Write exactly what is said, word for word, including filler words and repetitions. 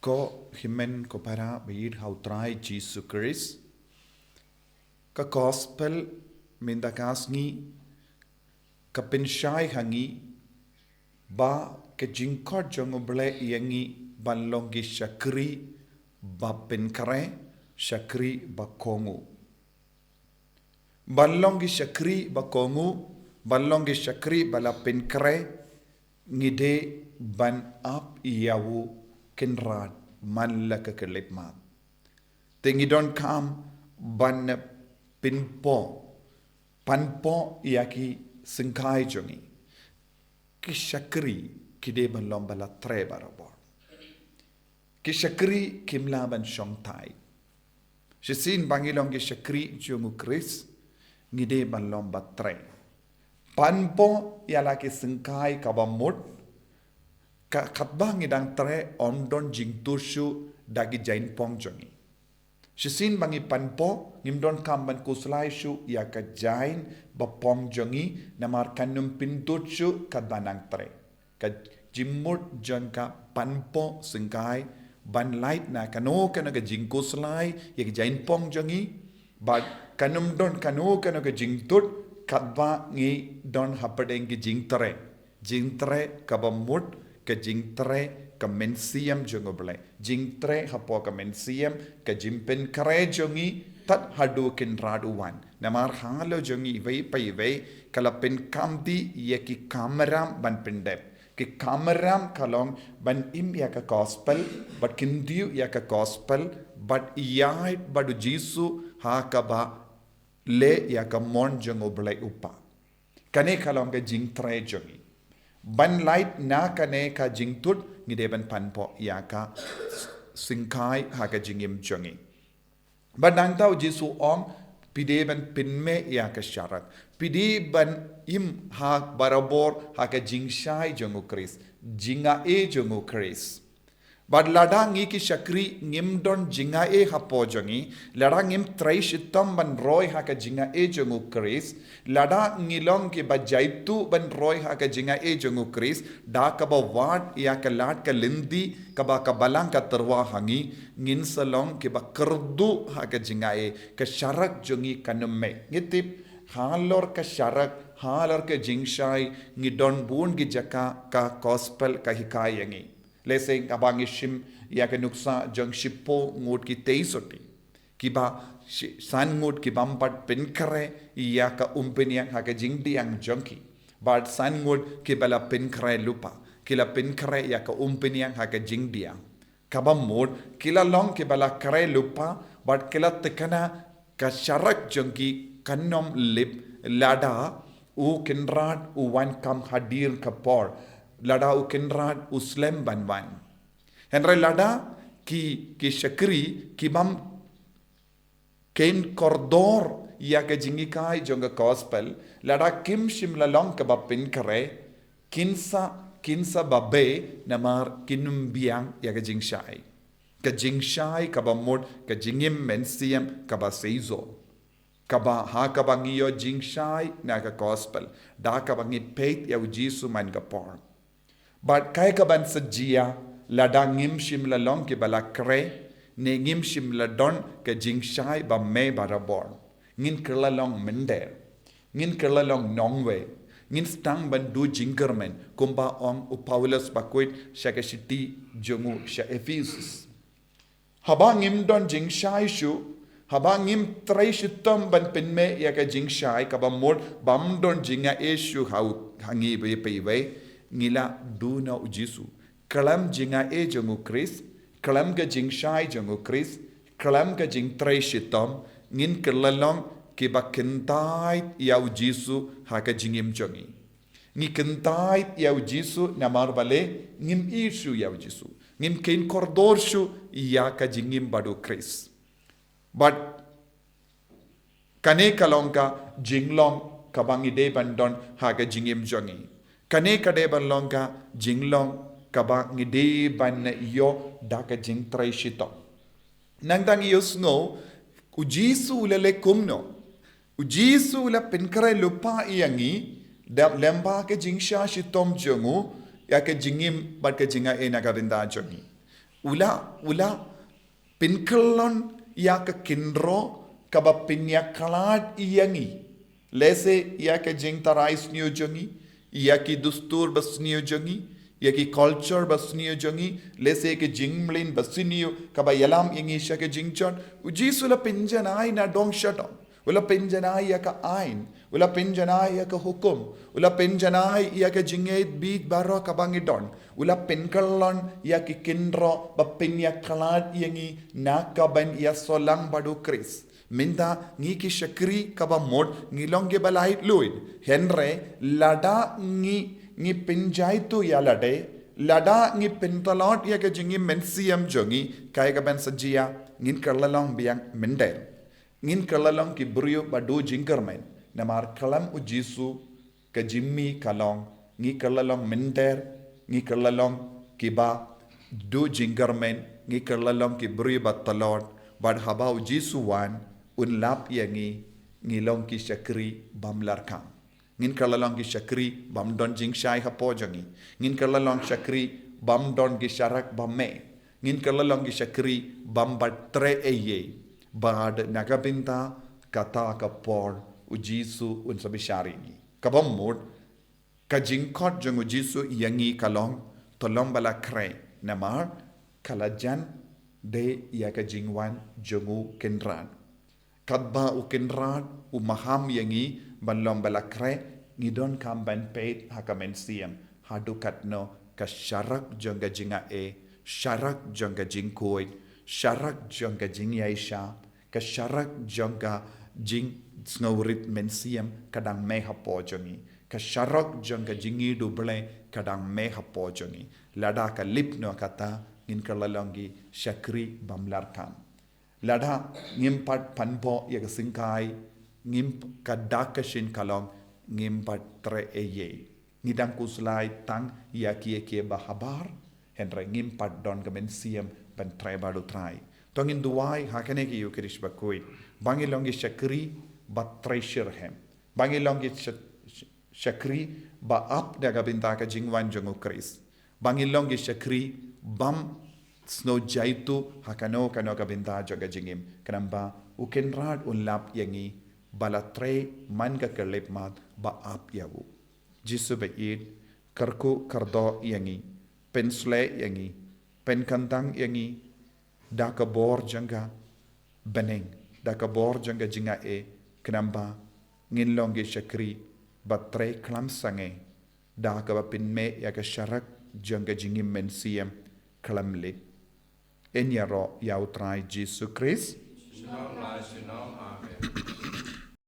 Ko hynmen ko para ba ïeit ha u Trai Jisu Khrist. Ka gospel mynta ka sngi ka pynshai ha ngi ba ka jingkhot jong U Blei ïa ngi ban long ki shakri ba pynkhreh, shakri ba kohnguh. Ban long ki shakri ba kohnguh, ban long ki shakri ba la pynkhreh, ngi dei ban ap ïa u Kynrad man la ka khyllipmat. Te ngi donkam ban pynpoh, pynpoh ïa ki syngkai jong ngi. Ki shakri ki dei ban long ba la treh barabor. Ki shakri kim lah ban shongthait. Shisien ba ngi long ki shakri jong U Khrist, ngi dei ban long ba treh. Pynpoh ïa la ki syngkai kaba mut, ka katba ngi dang treh ym don jingtut shuh da ki jaiñpong jong ngi. Shisien ba ngi pynpoh, ngim donkam ban khuslai shuh ïa ka jaiñ ba pong jong ngi, namar kan ym pyntut shuh katba nang treh. Ka jingmut jong ka pynpoh syngkai ban lait na kano kano ka jingkhuslai ïa ka jaiñpong jong ngi, bad kan ym don kano kano ka jingtut katba ngi don hapdeng ki jingtreh. Jingtreh kaba mut, ka jingtreh ka mynsiem jong U Blei. Jingtreh hapoh ka mynsiem, ka jingpynkhreh jong ngi tad haduh Kynrad u wan. Namar halor jong ngi iwei pa iwei ka la pynkhamti ïa ki kamram ban pyndep. Ki kamram ka long ban im ïa ka gospel, bad kyntiew ïa ka gospel, bad ïaid bad U Jisu ha kaba leh ïa ka mon jong U Blei U Kpa. Kane ka long ka jingtreh jong ngi. Ban lait na kane ka jingtut, ngi dei ban pynpoh ïa ka syngkai ha ka jingim jong ngi. Bad nangta U Jisu u ong, phi dei ban pynmih ïa ka sharak. Phi dei ban im ha barabor ha ka jingshai jong U Khrist, jingaiei jong U Khrist. Bad lada ngi ki shakri ngim don jingaiei hapoh jong ngi, lada ngim trei shitom ban roi ha ka jingaiei jong U Khrist, lada ngi long kiba jaituh ban roi ha ka jingaiei jong U Khrist, da kaba wad ïa ka lad ka lynti kaba ka Balang ka tyrwa ha ngi, ngin sa long kiba kyrduh ha ka jingaiei, ka sharak jong ngi kan ym mih. Ngi tip, halor ka sharak, halor ka jingshai, ngi don bun ki jaka ka gospel ka hikai ïa ngi. Lehse haba ngi shim ïa ka nuksa jong shiphew ngut ki tei sotti, kiba shi-, san ngut kibym pat pynkhreh ïa ka umphniang ha ka jingdiang jong ki. Bad san ngut kiba la pynkhreh lypa, ki la pynkhreh ïa ka umphniang ha ka jingdiang. Kaba mut, ki la long kiba la khreh lypa, bad ki la thikna ka sharak jong ki kan ym lip lada U Kynrad u wan kam hadien ka por, lada U Kynrad u slem ban wan. Hynrei lada ki, ki shakri kibym kheiñ kordor ïa ka jinghikai jong ka gospel, lada kim shym la long kaba pynkhreh, kin sa, kin sa babe namar kin ym biang ïa ka jingshai. Ka jingshai kaba mut ka jingim mynsiem kaba seisoh. Kaba ha kaba ngi ïoh jingshai na ka gospel, da kaba ngi peit ïa U Jisu man ka por. Bad kaei kaban sa jia lada ngim shym la long kiba la khreh, ne ngim shym la don ka jingshai ba mih barabor. Ngin kylla long mynder. Ngin kylla long nongwei. Ngin sdang ban duh jingkyrmen, kumba ong u Paulus bakhuid sha ka shithi jong u sha Ephesus. Haba ngim don jingshai shuh, haba ngim trei shitom ban pynmih ïa ka jingshai, kaba mut bym don jingaiei shuh ha u, ha ngi iwei pa iwei, ngi la duh noh U Jisu. Khlem jingaiei jong U Khrist, khlem ka jingshai jong U Khrist, khlem ka jingtrei shitom, ngin kylla long kiba kyntait ïa U Jisu ha ka jingim jong ngi. Ngi kyntait ïa U Jisu namar balei ngim ïeit shuh ïa U Jisu. Ngim kheiñ kordor shuh ïa ka jingim bad U Khrist. Bad kane ka long ka jinglong kaba ngi dei ban don ha ka jingim jong ngi. Kane ka dei ban long ka jinglong kaba ngi dei ban ïoh da ka jingtrei shitom. Nangta ngi ïohsngew, U Jisu u la leh kumno. U Jisu u la pynkhreh lypa ïa ngi, da lyngba ka jingshah shitom jong u, ïa ka jingim bad ka jingaiei na ka bynta jong ngi. U la, u la pynkyllon ïa ka kynroh kaba pynïakhlad ïa ngi. Lehse ïa ka jingtharai sniew jong ngi, ïa ki dustur ba sniew jong ngi, ïa ki culture ba sniew jong ngi, lehse ïa ka jingmlien ba sniew kaba ïalam ïa ngi sha ka jingjot. U Jisu u la pynjanai na dong sha dong. U la pynjanai ïa ka aiñ, u la pynjanai ïa ka hukum, u la pynjanai ïa ka jingïeit bit baroh kaba ngi don. U la pynkyllon ïa ki kynroh ba pynïakhlad ïa ngi na ka ban ïasolang bad u Khrist. Mynta ngi ki shakri kaba mut ngi long kiba laitluid. Hynrei lada ngi, ngi pynjaituh ïa lade, lada ngi pyntlot ïa ka jingim mynsiem jong ngi, kaei kaban sa jia? Ngin kylla long biang mynder. Ngin kylla long ki briew ba duh jingkyrmen. Namar khlem u Jisu ka jingmih ka long, ngi kylla long mynder, ngi kylla long kiba duh jingkyrmen, ngi kylla long ki briew ba tlot. Bad haba u Jisu wan, un lap ïa ngi, ngi long ki shakri bym larkham. Ngin kylla long ki shakri bym don jingshai hapoh jong ngi. Ngin kylla long shakri bym don ki sharak ba meh. Ngin kylla long ki shakri bym pat treh ei ei. Bad na ka bynta kata ka por u Jisu un sa bishar ïa ngi. Kaba mut, ka jingkhot jong u Jisu ïa ngi ka long, to long ba la khreh, namar ka la jan de ïa ka jingwan jong u Kynrad. Katba u Kynrad u maham ïa ngi ban long ba la khreh, ngi donkam ban peit ha ka mynsiem haduh katno ka sharak jong ka jingai, sharak jong ka jingkhuid, sharak jong ka jingïaishah, ka sharak jong ka jingsngewrit mynsiem ka dang meh hapoh jong ngi, ka sharak jong ka jingïeit U Blei ka dang meh hapoh jong ngi. Lada ka lip noh kata, ngin kylla long ki shakri bym larkham. Lada ngim pat pynbor ïa ka syngkai, ngim, ka dak ka shin ka long, ngim pat treh ei ei. Ngi dang khuslai tang ïa kiei kiei ba habar, hynrei ngim pat don ka mynsiem ban treh bad u Trai. To ngin duwai ha kane ka Ïukharist bakhuid ba ngin long ki shakri ba treh shitrhem, ba ngin long ki sha-, shakri ba ap da ka bynta ka jingwan jong u Khrist, ba ngin long ki shakri bym sngew jaituh ha kano kano ka bynta jong ka jingim. Khnang ba u Kynrad un lap ïa ngi ba la treh man ka khyllipmat ba ap ïa u. Jisu baieit, kyrkhu kyrdoh ïa ngi, pynshlei ïa ngi, pynkyntang ïa ngi da ka bor jong ka bneng, da ka bor jong ka jingai, khnang ba ngin long ki shakri ba treh khlem sangeh, da kaba pynmih ïa ka sharak jong ka jingim mynsiem khlem lip. Yn ïaroh ïa u Trai Jisu Khrist. Junom la junom. Amen.